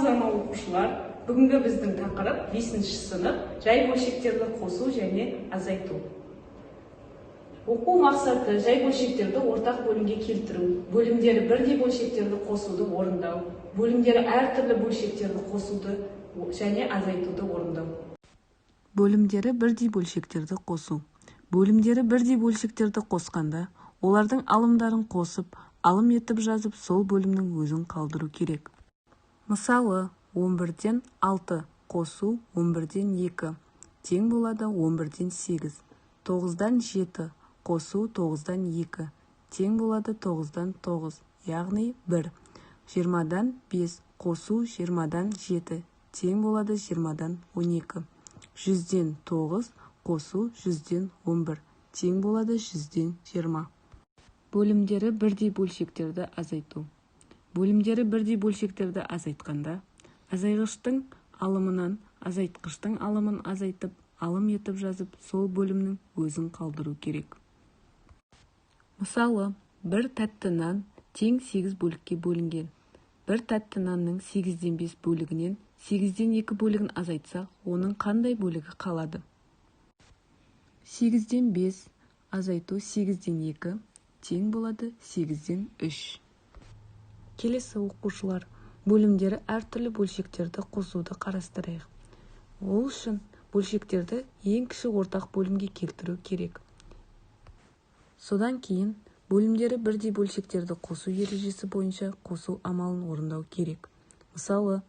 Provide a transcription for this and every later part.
Армысыздар ма, оқушылар? Бүгінгі біздің тақырып 5 сынып, жай бөлшектерді қосу және азайту. Оқу мақсаты: жай бөлшектерді ортақ бөлімге келтіру, бөлімдері бірдей бөлшектерді қосуды орындау, бөлімдері әртүрлі бөлшектерді қосуды және азайтуды орындау. Бөлімдері бірдей бөлшектерді қосу. Бөлімдері бірдей бөлшектерді қосқанда, олардың алымдарын қосып, алым етіп жазып, сол бөлімнің өзін қалдыру керек. Мысалы, 11-ден 6 қосу 11-ден 2 тең болады 11-ден 8. 9-дан 7 қосу 9-дан 2 тең болады 9-дан 9, яғни 1. 20-дан 5 қосу 20-дан 7 тең болады 20-дан 12. 100-ден 9 қосу 100-ден 11 тең болады 100-ден 20. Бөлімдері бірдей бөлшектерді азайту. Бөлімдері бірдей бөлшектерді азайтқанда, азайғыштың алымынан азайтқыштың алымын азайтып, алым етіп жазып, сол бөлімнің өзін қалдыру керек. Мысалы, бір тәтті нан тең 8 бөлікке бөлінген. Бір тәтті нанның 8-ден 5 бөлігінен 8-ден 2 бөлігін азайтсақ, оның қандай бөлігі қалады? 8-ден 5 азайту 8-ден 2 тең болады 8-ден 3. Келесі, оқушылар, бөлімдері әртүрлі бөлшектерді қосуды қарастырайық. Ол үшін бөлшектерді ең кіші ортақ бөлімге келтіру керек. Содан кейін бөлімдері бірдей бөлшектерді қосу ережесі бойынша қосу амалын орындау керек. Мысалы,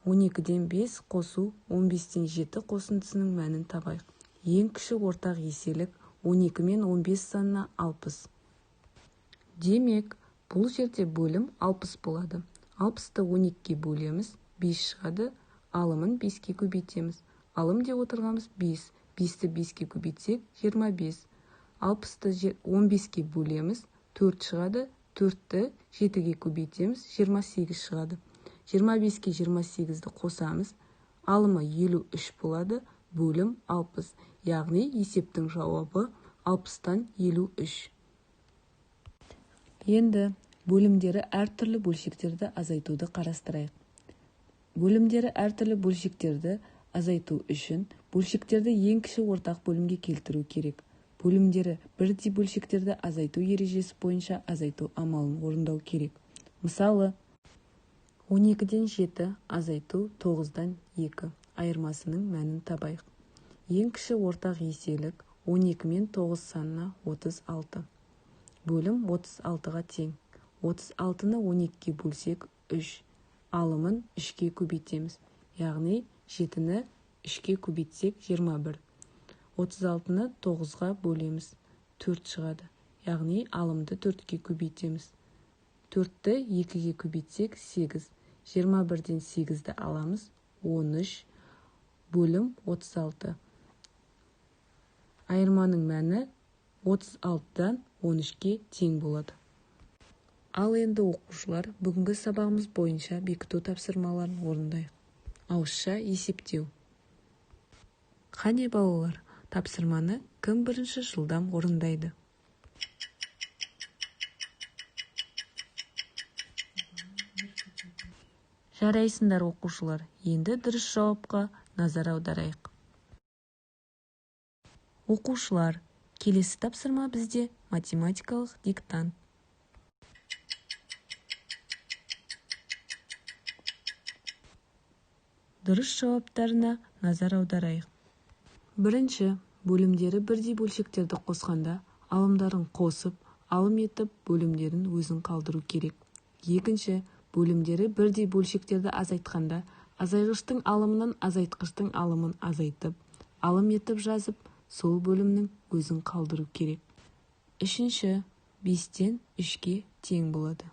12-ден 5 қосу 15-тен 7 қосындысының мәнін табайық. Ең кіші ортақ еселік 12 мен 15 санына 60. Демек, бұл жерде бөлім 60 болады. 60-ты 12-ге бөлеміз, 5 шығады, алымын 5-ке көбейтеміз. Алым деп отырғанымыз 5. 5-ті 5-ке көбейтсек, 25. 60-ты 15-ке бөлеміз, 4 шығады, 4-ті 7-ге көбейтеміз, 28 шығады. 25-ке 28-ді қосамыз, алымы 53 болады, бөлім 60. Яғни есептің жауабы 60-тан 53. Енді бөлімдері әртүрлі бөлшектерді азайтуды қарастырайық. Бөлімдері әртүрлі бөлшектерді азайту үшін бөлшектерді ең кіші ортақ бөлімге келтіру керек. Бөлімдері бірдей бөлшектерді азайту ережесі бойынша азайту амалын орындау керек. Мысалы, 12-ден 7 азайту 9-дан 2 айырмасының мәнін табайық. Ең кіші ортақ еселік 12 мен 9 санына 36. Бөлім 36-ға тең. 36-ны 12-ге бөлсек 3. Алымын 3-ке көбейтеміз. Яғни 7-ні 3-ке көбейтсек 21. 36-ны 9-ға бөлеміз. 4 шығады. Яғни алымды 4-ке көбейтеміз. 4-ті 2-ге көбейтсек 8. 21-ден 8-ді аламыз. 13 бөлім 36. Айырманың мәні 36-дан 13-ке тең болады. Ал енді, оқушылар, бүгінгі сабағымыз бойынша бекіту тапсырмаларын орындайық. Ауызша есептеу. Қане, балалар, тапсырманы кім бірінші жылдам орындайды? Жарайсыңдар, оқушылар. Енді дұрыс жауапқа назар аударайық. Оқушылар, келесі тапсырма бізде математикалық диктант. Дұрыс жауаптарына назар аударайық. Бірінші, бөлімдері бірдей бөлшектерді қосқанда, алымдарын қосып, алым етіп, бөлімдерін өзін қалдыру керек. Екінші, бөлімдері бірдей бөлшектерді азайтқанда, азайғыштың алымынан азайтқыштың алымын азайтып, алым етіп жазып, сол бөлімнің өзін қалдыру керек. Үшінші, 5-тен 3-ке тең болады.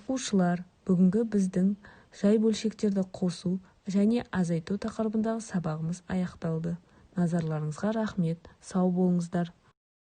Оқушылар, бүгінгі біздің жай бөлшектерді қосу және азайту тақырыбындағы сабағымыз аяқталды. Назарларыңызға рахмет. Сау болыңыздар.